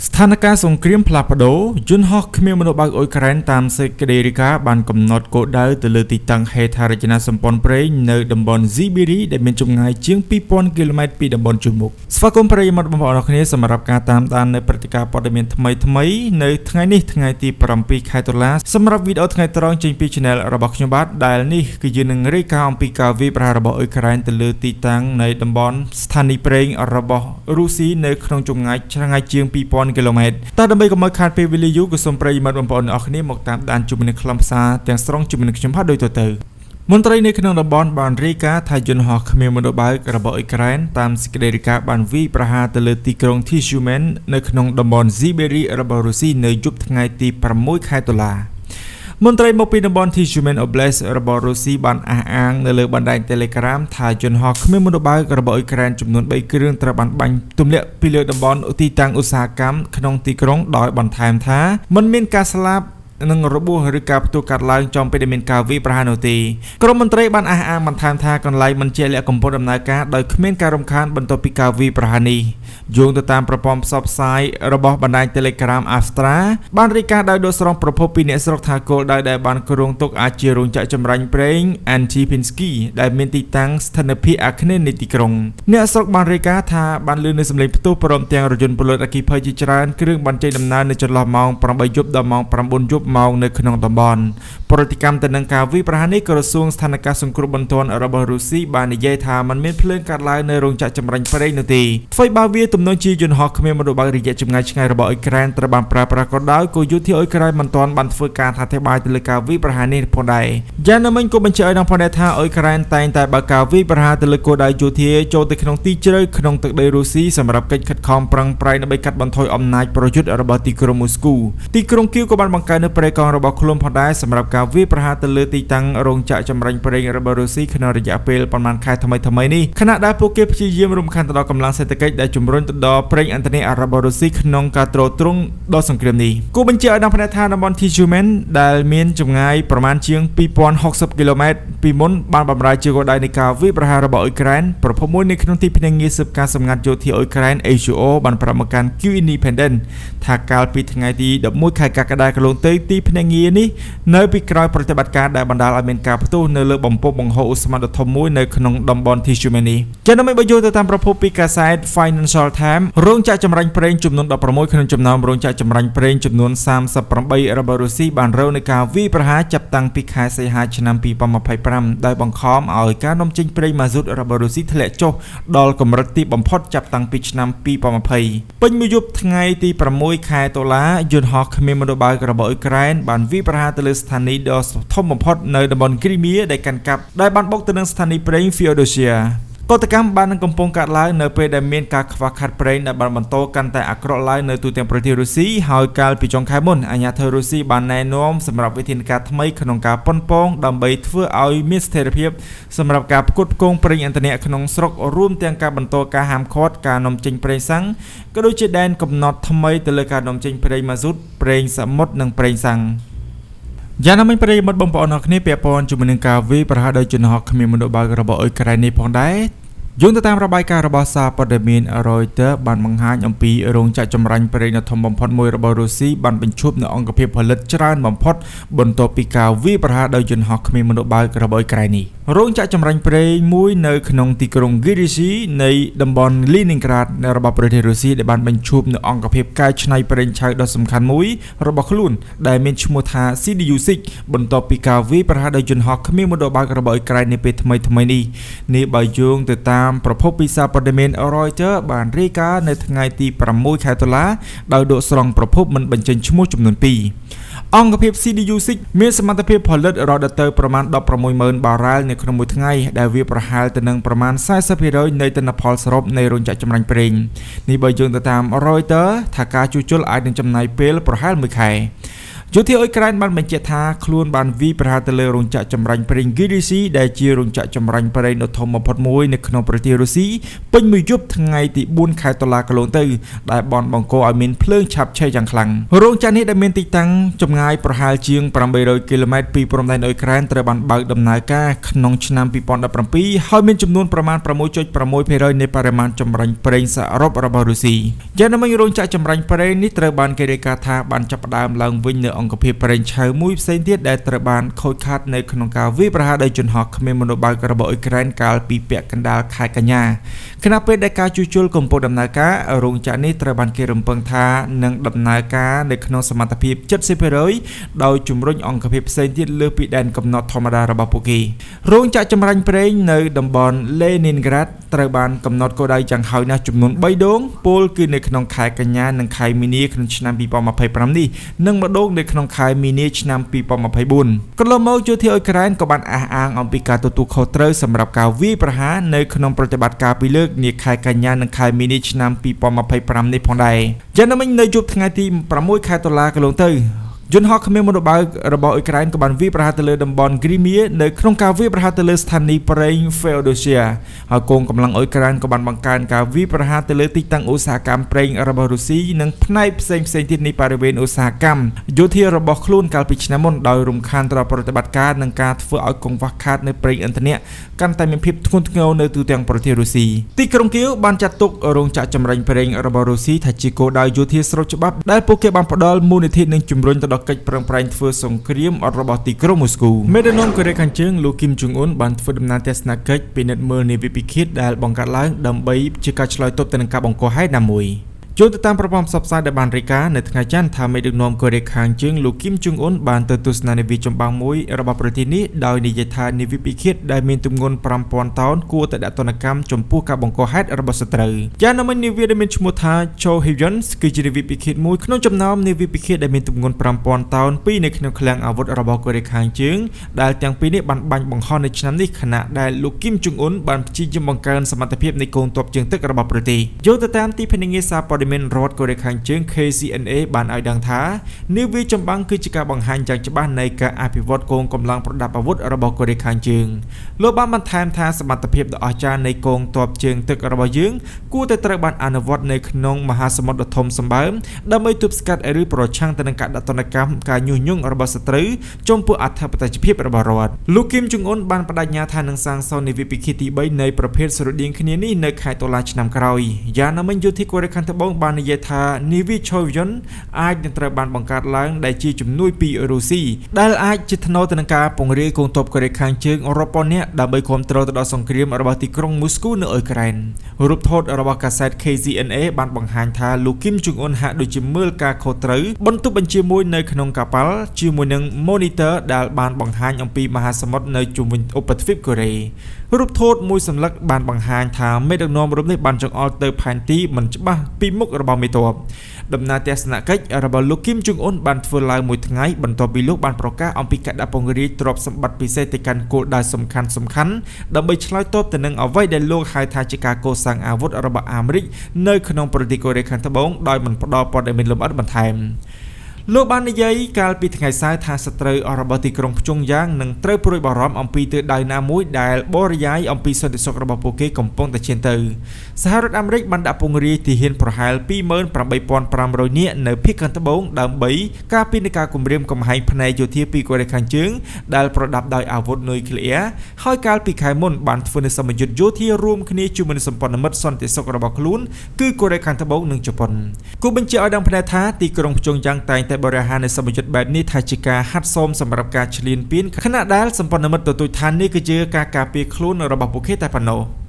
ស្ថានភាពសង្គ្រាមផ្លាស់ប្ដូរយន្តហោះគ្មានមនុស្សបើកអ៊ុយក្រែនតាមសេចក្តីរាយការណ៍បានកំណត់គោលដៅទៅលើទីតាំងហេដ្ឋារចនាសម្ព័ន្ធប្រេងនៅតំបន់ស៊ីបេរីដែលមានចម្ងាយជាង2000គីឡូម៉ែត្រពីតំបន់ជួរមុខស្វាគមន៍ប្រិយមិត្តបងប្អូនអរគ្នាសម្រាប់ការតាមដាននៅព្រឹត្តិការណ៍ព័ត៌មានថ្មីៗនៅថ្ងៃនេះថ្ងៃទី7ខែតុលាសម្រាប់វីដេអូថ្ងៃត្រង់ចេញពី Channel របស់ខ្ញុំបាទដែលនេះគឺយើងនឹងរាយការណ៍អំពីការវាយប្រហាររបស់អ៊ុយក្រែនទៅលើទីតាំងនៃតំបន់ស្ថានីយ៍ប្រេងរបស់រុស្ស៊ីនៅក្នុងចម្ងាយឆ្ងាយជាង2000គីឡូម៉ែត្រតែដើម្បីកុំឲ្យខាតពេលវេលាយូរក៏សូមប្រិយមិត្តបងប្អូនអរគ្នាមកតាមដានជាមួយនឹងខ្លឹមសារទាំងស្រុងជាមួយនឹងខ្ញុំបាទដូចតទៅមន្ត្រីនៅក្នុងតំបន់បានរាយការណ៍ថាយន្តហោះគ្មានមនុស្សបើករបស់អ៊ុយក្រែនតាមសេចក្តីរាយការណ៍បានវាយប្រហារទៅលើទីក្រុង Tishumen នៅក្នុងតំបន់ស៊ីបេរីរបស់រុស្ស៊ីនៅយប់ថ្ងៃទី6ខែតុលាមន្ត្រីមកពីតំបន់ Tishumen Oblast របស់រុស្ស៊ីបានអះអាងនៅលើបណ្ដាញ Telegram ថាយន្តហោះគ្មានមនុស្សបើករបស់អ៊ុយក្រែនចំនួន3គ្រឿងត្រូវបានបាញ់ទម្លាក់ពីលើតំបន់ទីតាំងឧស្សាហកម្មក្នុងទីក្រុងដោយបន្ថែមថាមិនមានការស្លាប់និងរបួសឬការផ្ទុះកាត់ឡើងចំពេលដែលមានការវាយប្រហារនោះទេក្រុមមន្ត្រីបានអះអាងបន្ថែមថាកន្លែងមិនជាក់លាក់កំពុងដំណើរការដោយគ្មានការរំខានបន្ទាប់ពីការវាយប្រហារនេះយោងទៅតាមប្រព័ន្ធផ្សព្វផ្សាយរបស់បណ្ដាញ Telegram Astra បានរាយការណ៍ដោយដកស្រង់ប្រភពពីអ្នកស្រុកថាគោលដៅដែលបានគ្រោងទុកអាចជារោងចក្រចម្រាញ់ប្រេង Antipinsky ដែលមានទីតាំងស្ថិតនៅភាគអាគ្នេយ៍នៃទីក្រុងអ្នកស្រុកបានរាយការណ៍ថាបានឮនូវសំឡេងផ្ទុះព្រមទាំងរថយន្តពលរដ្ឋអគ្គិភ័យជាច្រើនគ្រឿងបានចេញដំណើរនៅចន្លោះម៉ោង8យប់ដល់ម៉ោង9យប់ម៉ោងនៅក្នុងតំបន់ប្រតិកម្មទៅនឹងការវាយប្រហារនេះក្រសួងស្ថានភាពសង្គ្រោះបន្ទាន់របស់រុស្ស៊ីបាននិយាយថាมันមានភ្លើងកាត់ឡើងនៅរោងចក្រចម្រាញ់ប្រេងនោះទេថ្វីបើវាទំនងជាយន្តហោះគ្មានមនុស្សបើករយៈចម្ងាយឆ្ងាយរបស់អ៊ុយក្រែនត្រូវបានប្រើប្រាស់ក៏ដោយក៏យោធាអ៊ុយក្រែនមិនទាន់បានធ្វើការអធិប្បាយទៅលើការវាយប្រហារនេះផងដែរយ៉ាងណាមិញក៏បញ្ជាក់ឲ្យដឹងផងដែរថាអ៊ុយក្រែនតែងតែបើកការវាយប្រហារទៅលើគោលដៅយោធាចូលទៅក្នុងទីជ្រៅក្នុងទឹកដីរុស្ស៊ីសម្រាប់កិច្ចខិតខំប្រឹងប្រែងដើម្បីកាត់បន្ថយអំណាចប្រយុទ្ធរបស់ទីក្រុងមូស្គូទីក្រុងគៀវក៏បានបង្កើននូវប្រេកង់របស់ខ្លួនផងដែរសម្រាប់ការវាយប្រហារទៅលើទីតាំងរោងចក្រចម្រាញ់ប្រេងរបស់រុស្ស៊ីក្នុងរយៈពេលប្រមាណខែថ្មីៗនេះខណៈដែលពួកគេព្យាយាមរំខានទៅដល់កម្លាំងសេដ្ឋកិច្ចដែលជំរុញទៅដល់ប្រេងឥន្ធនៈរបស់រុស្ស៊ីក្នុងការទ្រទ្រង់ដល់សង្គ្រាមនេះគូបញ្ជាក់ឲ្យដឹងផងថាតំបន់ Tishumen ដែលមានចម្ងាយប្រមាណជាង2060គីឡូម៉ែត្រពីមុនបានបម្រើជាគោលដៅនៃការវាយប្រហាររបស់អ៊ុយក្រែនប្រភពមួយនៅក្នុងទីភ្នាក់ងារស៊ើបការសម្ងាត់យោធាអ៊ុយក្រែន AGO បានប្រាប់មកកាន់ Q Independent ថាកាលពីថ្ងៃទី11ខែកក្កដាកន្លងទៅទីភ្នាក់ងារនេះនៅពីក្រោយប្រតិបត្តិការដែលបណ្ដាលឲ្យមានការផ្ទុះនៅលើបំពង់បង្ហូរឧស្ម័នដ៏ធំមួយនៅក្នុងតំបន់ Tishumen នេះចឹងដើម្បីបញ្យល់ទៅតាមប្រភពពីកាសែត Financial Times រោងចក្រចម្រាញ់ប្រេងចំនួន16ក្នុងចំណោមរោងចក្រចម្រាញ់ប្រេងចំនួន38របស់រុស្ស៊ីបានរងនឹងការវាយប្រហារចាប់តាំងពីខែសីហាឆ្នាំ2025ដោយបង្ខំឲ្យការនាំចេញប្រេងម៉ាស៊ូតរបស់រុស្ស៊ីធ្លាក់ចុះដល់កម្រិតទាបបំផុតចាប់តាំងពីឆ្នាំ2020ពេញមួយយប់ថ្ងៃទី6ខែតុលាយន្តហោះគ្មានមនុស្សបើករបស់អ៊ុយក្រែនបានវាយប្រហារទៅលើស្ថានីយ៍ដ៏ធំបំផុតនៅតំបន់គ្រីមៀដែលកាន់កាប់ដែលបានបុកទៅនឹងស្ថានីយ៍ប្រេង Feodosia កតកម្មបាននឹងកំពុងកើតឡើងនៅពេលដែលមានការខ្វះខាតប្រេងដែលបានបន្តកាន់តែអាក្រក់ឡើងនៅទូទាំងប្រទេសរុស្ស៊ីហើយកាលពីចុងខែមុនអាជ្ញាធររុស្ស៊ីបានណែនាំសម្រាប់វិធានការថ្មីក្នុងការប៉ុនប៉ងដើម្បីធ្វើឲ្យមានស្ថិរភាពសម្រាប់ការផ្គត់ផ្គង់ប្រេងឥន្ធនៈក្នុងស្រុករួមទាំងការបន្តការហាមឃាត់ការនាំចេញប្រេងសាំងក៏ដូចជាដែនកំណត់ថ្មីទៅលើការនាំចេញប្រេងម៉ាស៊ូតប្រេងសមុទ្រនិងប្រេងសាំងយ៉ាងណាមិញប្រិយមិត្តបងប្អូនអរគ្នាពាក់ព័ន្ធជាមួយនឹងការវាយប្រហារដោយយន្តហោះគ្មានមនុស្សបើករបស់អ៊ុយក្រែននេះផងដែរយោងទៅតាមរបាយការណ៍របស់សារព័ត៌មាន Reuters បានបង្ហាញអំពីរោងចក្រចម្រាញ់ប្រេងដ៏ធំបំផុតមួយរបស់រុស្ស៊ីបានបញ្ឈប់នៅអង្គភាពផលិតច្រើនបំផុតបន្ទាប់ពីការវាយប្រហារដោយយន្តហោះគ្មានមនុស្សបើករបស់អ៊ុយក្រែននេះរោងចក្រចម្រាញ់ប្រេងមួយនៅក្នុងទីក្រុង Girishi នៃតំបន់ Leningrad របស់ប្រទេសរុស្ស៊ីដែលបានបញ្ឈប់នៅអង្គភាពកែច្នៃប្រេងឆៅដ៏សំខាន់មួយរបស់ខ្លួនដែលមានឈ្មោះថា CDU6 បន្ទាប់ពីការវាយប្រហារដោយយន្តហោះគ្មានមនុស្សបើករបស់អ៊ុយក្រែននាពេលថ្មីៗនេះនេះបើយោងទៅតាមប្រភពពីសារព័ត៌មាន Reuters បានរាយការណ៍នៅថ្ងៃទី6ខែតុលាដោយដកស្រង់ប្រភពមិនបញ្ចេញឈ្មោះចំនួន2អង្គភាព CDU6 មានសមត្ថភាពផលិតរហូតដល់ទៅប្រមាណ160,000បារ៉ែលនៅក្នុងមួយថ្ងៃដែលវាប្រហែលទៅនឹងប្រមាណ40%នៃទិន្នផលសរុបនៃរោងចក្រចម្រាញ់ប្រេងនេះបើយោងទៅតាម Reuters ថាការជួសជុលអាចនឹងចំណាយពេលប្រហែល1ខែ យោធាអ៊ុយក្រែនបានបញ្ជាក់ថាខ្លួនបានវាយប្រហារទៅលើរោងចក្រចម្រាញ់ប្រេង Girishi ដែលជារោងចក្រចម្រាញ់ប្រេងដ៏ធំបំផុតមួយនៅក្នុងប្រទេសរុស្ស៊ីពេញមួយយប់ថ្ងៃទី4ខែតុលាកន្លងទៅដែលបានបង្កឲ្យមានភ្លើងឆាបឆេះយ៉ាងខ្លាំងរោងចក្រនេះដែលមានទីតាំងចម្ងាយប្រហែលជាង800គីឡូម៉ែត្រពីព្រំដែនអ៊ុយក្រែនត្រូវបានបើកដំណើរការក្នុងឆ្នាំ2017ហើយមានចំនួនប្រមាណ 6.6% នៃបរិមាណចម្រាញ់ប្រេងសរុបរបស់រុស្ស៊ីយ៉ាងណាមិញរោងចក្រចម្រាញ់ប្រេងនេះត្រូវបានគេរាយការណ៍ថាបានចាប់ផ្ដើមឡើងវិញនៅអង្គភាពប្រេងឆៅមួយផ្សេងទៀតដែលត្រូវបានខូចខាតនៅក្នុងការវាយប្រហារដោយយន្តហោះគ្មានមនុស្សបើករបស់អ៊ុយក្រែនកាលពីពាក់កណ្ដាលខែកញ្ញាខណៈពេលដែលការជួសជុលកំពុងដំណើរការរោងចក្រនេះត្រូវបានគេរំពឹងថានឹងដំណើរការនៅក្នុងសមត្ថភាព 70% ដោយជំរុញអង្គភាពផ្សេងទៀតលើសពីដែនកំណត់ធម្មតារបស់ពួកគេរោងចក្រចម្រាញ់ប្រេងនៅតំបន់ Leningrad ត្រូវបានកំណត់គោលដៅយ៉ាងហោចណាស់ចំនួន3ដងពោលគឺនៅក្នុងខែកញ្ញានិងខែមីនាក្នុងឆ្នាំ2025នេះនិងម្ដងនៅក្នុងខែមីនាឆ្នាំ2024កន្លងមកយោធាអ៊ុយក្រែនក៏បានអះអាងអំពីការទទួលខុសត្រូវសម្រាប់ការវាយប្រហារនៅក្នុងប្រតិបត្តិការពីរលើកនាខែកញ្ញានិងខែមីនាឆ្នាំ2025នេះផងដែរយ៉ាងណាមិញនៅយប់ថ្ងៃទី6ខែតុលាកន្លងទៅយន្តហោះគ្មានមនុស្សបើករបស់អ៊ុយក្រែនក៏បានវាយប្រហារទៅលើតំបន់ Crimea នៅក្នុងការវាយប្រហារទៅលើស្ថានីយ៍ប្រេង Feodosia ហើយកងកម្លាំងអ៊ុយក្រែនក៏បានបង្កើនការវាយប្រហារទៅលើទីតាំងឧស្សាហកម្មប្រេងរបស់រុស្ស៊ីនិងផ្នែកផ្សេងៗទៀតនៃបរិវេណឧស្សាហកម្មយោធារបស់ខ្លួនកាលពីឆ្នាំមុនដោយរំខានទៅដល់ប្រតិបត្តិការនិងការធ្វើឲ្យកង្វះខាតនៅប្រេងឥន្ធនៈកាន់តែមានភាពធ្ងន់ធ្ងរនៅទូទាំងប្រទេសរុស្ស៊ីទីក្រុងគៀវបានចាត់ទុករោងចក្រចម្រាញ់ប្រេងរបស់រុស្ស៊ីថាជាគោលដៅយោធាស្របច្បាប់ដែលពួកគេបានផ្ដល់មូលនិធិនិងជំរុញទៅដល់កិច្ចប្រឹងប្រែងធ្វើសង្គ្រាមរបស់ទីក្រុងមូស្គូមេដឹកនាំកូរ៉េខាងជើងលោកគីមជុងអ៊ុនបានធ្វើដំណើរទស្សនកិច្ចពិនិត្យមើលនាវាពិឃាតដែលបង្កើតឡើងដើម្បីជាការឆ្លើយតបទៅនឹងការបង្កហេតុណាមួយយោងទៅតាមប្រព័ន្ធផ្សព្វផ្សាយដែលបានរាយការណ៍នៅថ្ងៃច័ន្ទថាមេដឹកនាំកូរ៉េខាងជើងលោកគីមជុងអ៊ុនបានទៅទស្សនានាវាចម្បាំងមួយរបស់ប្រទេសនេះដោយនិយាយថានាវាពិឃាតដែលមានទម្ងន់5000តោនគួរតែដាក់ទណ្ឌកម្មចំពោះការបង្កហេតុរបស់សត្រូវយ៉ាងណាមិញនាវាដែលមានឈ្មោះថា Cho Hyun គឺជានាវាពិឃាតមួយក្នុងចំណោមនាវាពិឃាតដែលមានទម្ងន់5000តោនពីរនៅក្នុងឃ្លាំងអាវុធរបស់កូរ៉េខាងជើងដែលទាំងពីរនេះបានបាញ់បង្ហោះនៅឆ្នាំនេះខណៈដែលលោកគីមជុងអ៊ុនបានព្យាយាមបង្កើនសមត្ថភាពនៃកងទ័ពជើងទឹករបស់ប្រទេសយោងទៅតាមទីភ្នាក់ងារសារព័ត៌មានរដ្ឋកូរ៉េខាងជើង KCNA បានឲ្យដឹងថានាវាចម្បាំងគឺជាការបង្ហាញយ៉ាងច្បាស់នៃការអភិវឌ្ឍកងកម្លាំងប្រដាប់អាវុធរបស់កូរ៉េខាងជើងលោកបានបន្ថែមថាសមត្ថភាពដ៏អស្ចារ្យនៃកងទ័ពជើងទឹករបស់យើងគួរតែត្រូវបានអនុវត្តនៅក្នុងមហាសមុទ្រដ៏ធំសម្បើមដើម្បីទប់ស្កាត់ឬប្រឆាំងទៅនឹងការដាក់ទណ្ឌកម្មការញុះញង់របស់សត្រូវចំពោះអធិបតេយ្យភាពរបស់រដ្ឋលោកគីមជុងអ៊ុនបានបដិញ្ញាថានឹងសាងសង់នាវាពិឃាតទី3នៃប្រភេទស្រដៀងគ្នានេះនៅខែតុលាឆ្នាំក្រោយយ៉ាងណាមិញយោធាកូរ៉េខាងត្បូងបាននិយាយថានាវា Choyun អាចនឹងត្រូវបានបង្កើតឡើងដែលជាជំនួយពីរុស្ស៊ីដែលអាចជាថ្នូរទៅនឹងការពង្រាយកងទ័ពកូរ៉េខាងជើងរាប់ពាន់នាក់ដើម្បីគាំទ្រទៅដល់សង្គ្រាមរបស់ទីក្រុងមូស្គូនៅអ៊ុយក្រែនរូបថតរបស់កាសែត KCNA បានបង្ហាញថាលោកគីមជុងអ៊ុនហាក់ដូចជាមើលការខុសត្រូវបន្ទប់បញ្ជាមួយនៅក្នុងកប៉ាល់ជាមួយនឹង monitor ដែលបានបង្ហាញអំពីមហាសមុទ្រនៅជុំវិញឧបទ្វីបកូរ៉េរូបថតមួយសន្លឹកបានបង្ហាញថាមេដឹកនាំរូបនេះបានចង្អុលទៅផែនទីមិនច្បាស់ពីមុខរបស់មេទ័ពដំណើរទស្សនកិច្ចរបស់លោកគីមជុងអ៊ុនបានធ្វើឡើងមួយថ្ងៃបន្ទាប់ពីលោកបានប្រកាសអំពីការដាក់ពង្រាយទ្រព្យសម្បត្តិពិសេសទៅកាន់គោលដៅសំខាន់ដើម្បីឆ្លើយតបទៅនឹងអ្វីដែលលោកហៅថាជាការកសាងអាវុធរបស់អាមេរិកនៅក្នុងប្រទេសកូរ៉េខាងត្បូងដោយមិនផ្ដល់ព័ត៌មានលម្អិតបន្ថែមលោកបាននិយាយកាលពីថ្ងៃសៅរ៍ថាសត្រូវរបស់ទីក្រុងភ្ជុងយ៉ាងនឹងត្រូវព្រួយបារម្ភអំពីទិសដៅណាមួយដែលបរិយាយអំពីសន្តិសុខរបស់ពួកគេកំពុងតែឈានទៅសហរដ្ឋអាមេរិកបានដាក់ពង្រាយទាហានប្រហែល 28,500 នាក់នៅភាគខាងត្បូងដើម្បីការពារនៃការគំរាមកំហែងផ្នែកយោធាពីកូរ៉េខាងជើងដែលប្រដាប់ដោយអាវុធនុយក្លេអ៊ែរហើយកាលពីខែមុនបានធ្វើនូវសមយុទ្ធយោធារួមគ្នាជាមួយនឹងសម្ព័ន្ធមិត្តសន្តិសុខរបស់ខ្លួនគឺកូរ៉េខាងត្បូងនិងជប៉ុនគូបញ្ជាក់ឲ្យដឹងផ្នែកថាទីក្រុងភ្ជុងយ៉ាងតែងតែបរិហារនៃសមយុទ្ធបែបនេះថាជាការហាត់សមសម្រាប់ការឈ្លានពានខណៈដែលសម្ព័ន្ធមិត្តទទូចថានេះគឺជាការការពារខ្លួនរបស់ពួកគេតែប៉ុណ្ណោះ។